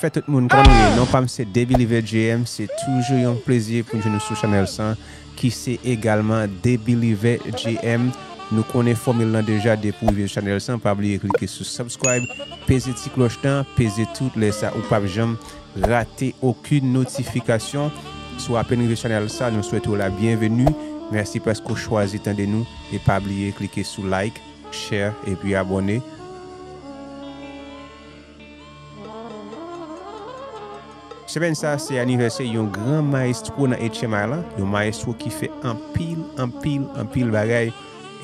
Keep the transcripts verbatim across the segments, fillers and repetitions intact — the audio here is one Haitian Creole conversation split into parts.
Fè tout moun, kòman nou ye? Non pa m se Debeliever J M, se toujou yon plezi pou n jwenn nou sou chanèl sa, ki se egalman Debeliever J M. Nou konnen fòmil lan deja, depi w rive sou chanèl sa, pa bliye klike sou subscribe, peze ti klòch lan, peze tout, lè sa ou p ap janm rate okenn notifikasyon. Si w apenn rive sou chanèl sa, nou swete w la byenveni. Mèsi paske w chwazi tande nou, e pa bliye klike sou like, share, epi abòne. Semèn sa, se anivèsè yon gran mayestwo nan H M I la, yon mayestwo ki fè anpil, anpil, anpil bagay,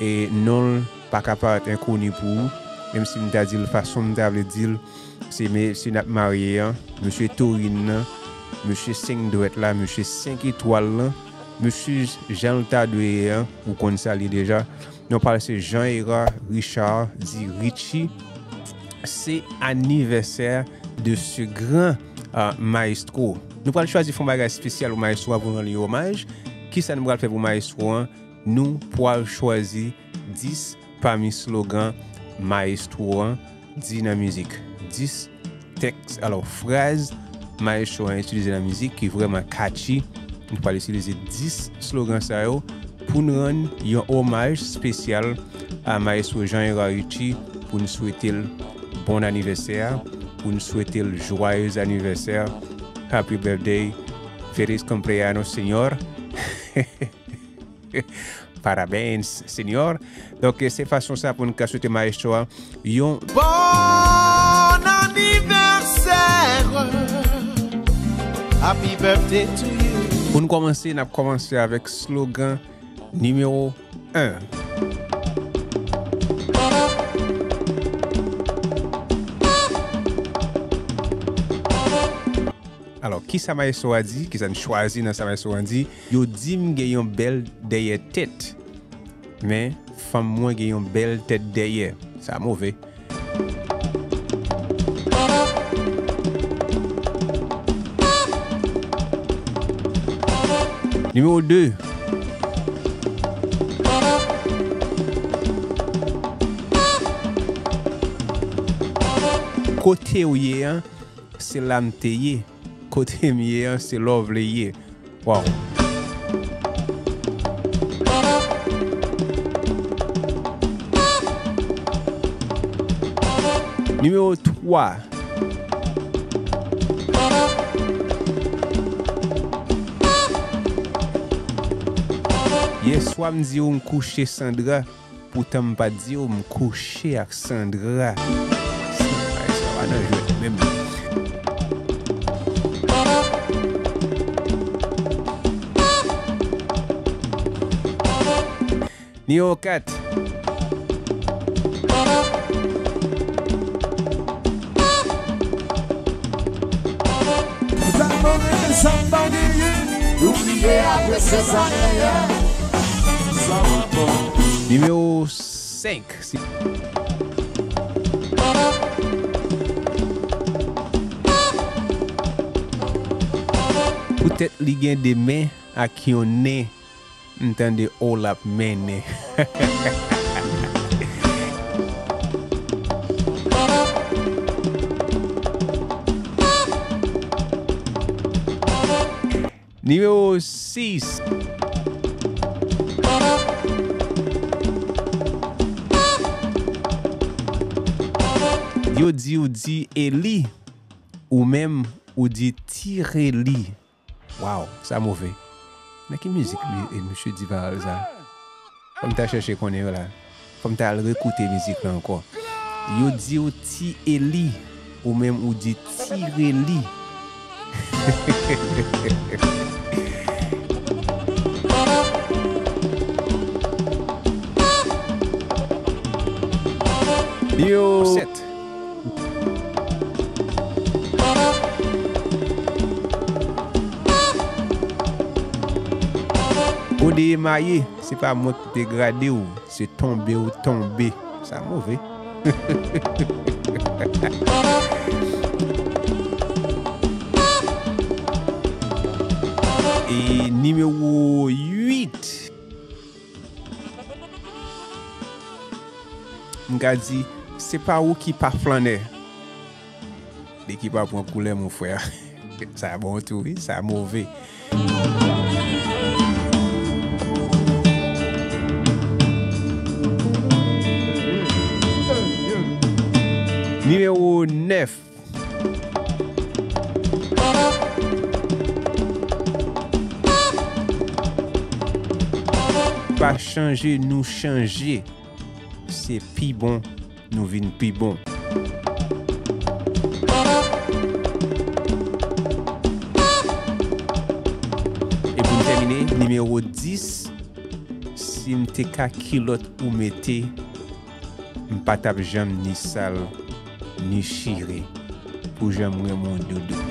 e non l pa ka parèt enkoni pou ou, menm si m ta di l fason m ta vle di l, se mesye n ap marye an, mesye Torin nan, mesye senk dwèt la, mesye senk etwal lan, mesye jan l ta dwe ye an, ou konn sa l ye deja. Non pa l se Jean Hérard Richard, di Richie. Se anivèsè de ce grand, euh, maestro. Nou pral chwazi fè yon bagay espesyal pou mayestwo a pou n rann li omaj. Kisa nou pral fè pou mayestwo an? Nou pral chwazi dis pami slogan mayestwo an di nan mizik. Dis tèks, alò, fraz mayestwo an itilize nan mizik ki vrèman catchy. Nou pral itilize dis slogan sa yo pou n rann yon omaj espesyal a mayestwo Jean Hérard Richie, pou n swete l bon anivèsè a, pou n swete l joyeux anniversaire, happy birthday, feliz cumpleaños, señor. Parabéns, señor. Donk, se fason sa pou n ka swete mayestwo a yon bon anivèsè. Happy birthday to you. Pou n kòmanse, n ap kòmanse avèk slogan nimewo en. Alò, kisa mayestwo a di? Kisa n chwazi nan sa mayestwo a di? Yo di m gen yon bèl dèyè tèt, men fanm mwen gen yon bèl tèt dèyè. Sa move. Nimewo de. Kote w ye an, se la m te ye. Kote m ye an, se la w vle ye. Wow. Nimewo twa. Yèswa m di w m kouche san dra. Poutan m pa t di w m kouche ak Sandra. Sa pa nan jwèt menm. Nimewo kat. Ou tèlman renmen sa m pa genyen, ou bliye apresye sa genyen. Sa m bon. Nimewo senk. Si poutèt li gen de men ak yon nen, m tande o l ap mennen. Nimewo sis. Yo di w di Eli, ou menm ou di tire li. Waw, sa move. Nan ki mizik mi-, e, misye di pawòl sa? Fò m ta chèche konnen yo la. Fò m ta al rekoute mizik la ankò. Yo di w ti Eli, ou menm ou di tire li. Yo. Sèt. Kote Ema ye, se pa mwen ki degrade w, se tonbe w tonbe. Sa move. E nimewo uit. M ka di, se pa ou ki pa flannè. Li ki pa pran koulè, mon frè. Sa bon tou, wi, sa move. Nimewo nèf. Pa chanje, nou chanje. Se pi bon, nou vin pi bon. E pou n tèmine, nimewo dis, si m te ka kilòt ou mete, m pa t ap janm ni sal, ni chire, pou jan m renmen w doudou.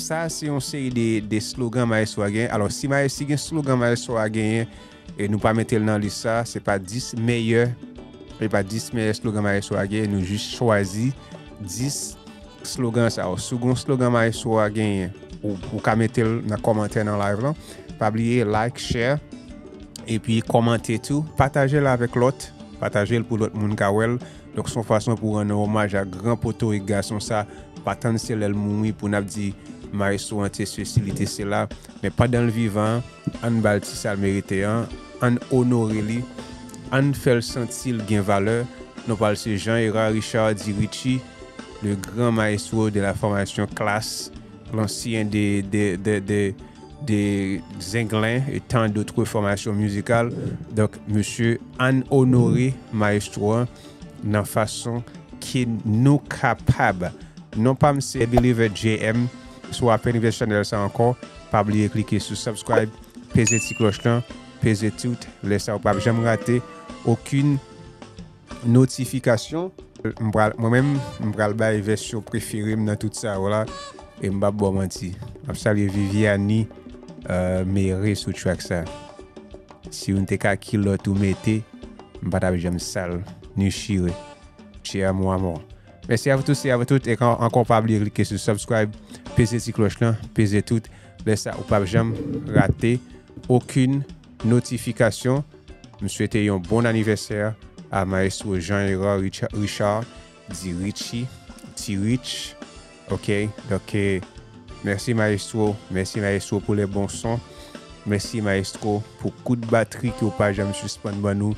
Sa se yon seri de, de slogan Maestro a genyen. Alò, si Maes-, si gen slogan Maestro a genyen, e nou pa mete l nan lis sa, se pa dis meyè, se pa dis meyè slogan Maestro a genyen, nou jis chwazi dis slogan sa yo. Si w gen slogan Maestro a genyen, ou, ou ka mete l nan kòmantè nan live lan. Pa bliye like, share, epi kòmante tou. Pataje l avèk lòt. Pataje l pou lòt moun ka wè l. Donk, se yon fason pou rann omaj a gran potorik gason sa. Pa tann se lè l mouri pou n ap di Maestro an te sesi, li te sela. Men pandan l vivan, ann ba l ti sa l merite an. Ann onore li. Ann fè l santi l gen valè. Non pa l se Jean Hérard Richard dit Richie, le grand maestro de la formation Klass, l'ancien de, de, de, de, de Zenglen et tant d'autres formations musicales. Donk, mesye, ann onore maestro an nan fason ke nou kapab. Non pa m se Believer J M. Si w ape rive chanèl sa ankò, pa bliye klike sou subscribe, peze ti klòch lan, peze tout. Lè sa, ou p ap janm rate okenn notifikasyon. M pral, mwen menm, m pral bay vèsyon prefere m nan tout sa yo la. E m p ap ba w manti. M ap salye Viviane, euh, Mere sou track sa. Si w te ka kilòt ou mete, m pa t ap janm sal, ni chire. Che amo amo. Mèsi a vous tous et à vous toutes. E kan, ankò, pa bliye klike sou subscribe, peze ti klòch lan, peze tout. Lè sa, ou p ap janm rate okenn notifikasyon. M swete yon bon anivèsè a Maestro Jean Hérard Richa-, Richard, di Richie, Ti Rich. Ok, donk, eh, mèsi Maestro, mèsi Maestro pou le bon son. Mèsi Maestro pou kout batri ke w pa janm sispann ban nou.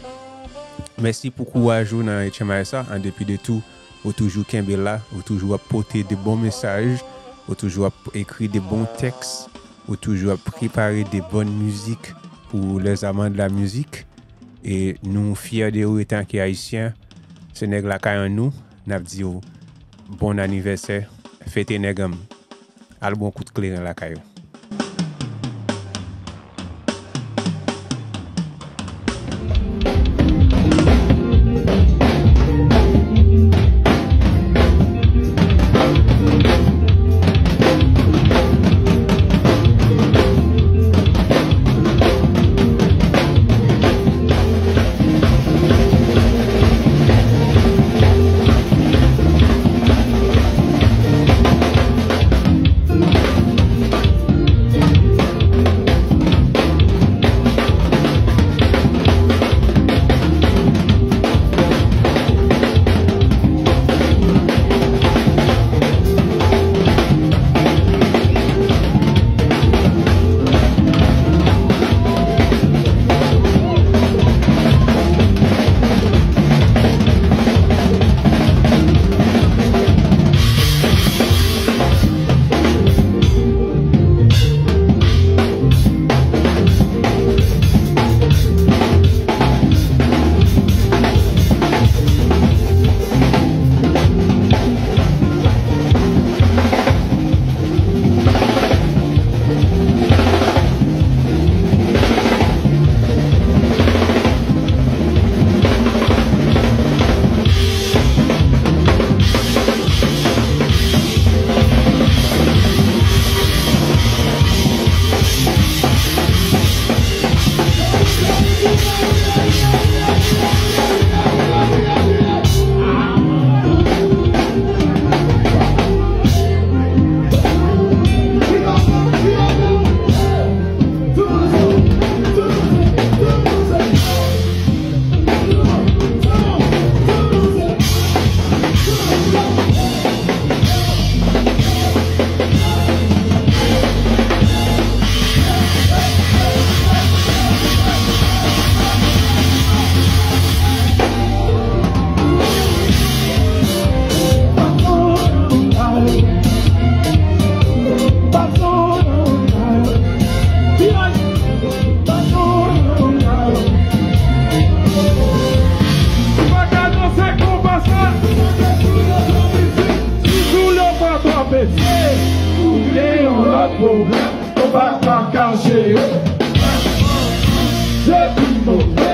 Mèsi pou kouraj ou nan H M I S A, an depi de tou, ou toujou kenbe la, ou toujou ap pote de bon mesaj, ou toujou ap ekri de bon tèks, ou toujou ap prepare de bòn mizik pou les amants de la musique. E nou fyè de ou etanke Ayisyen. Se nèg lakay an nou, n ap di w bon anivèsè, fete nèg an m. Al bon kout kleren lakay ou. Ou gen yon lòt pwoblèm, ou pa ka kache yo. Depi nou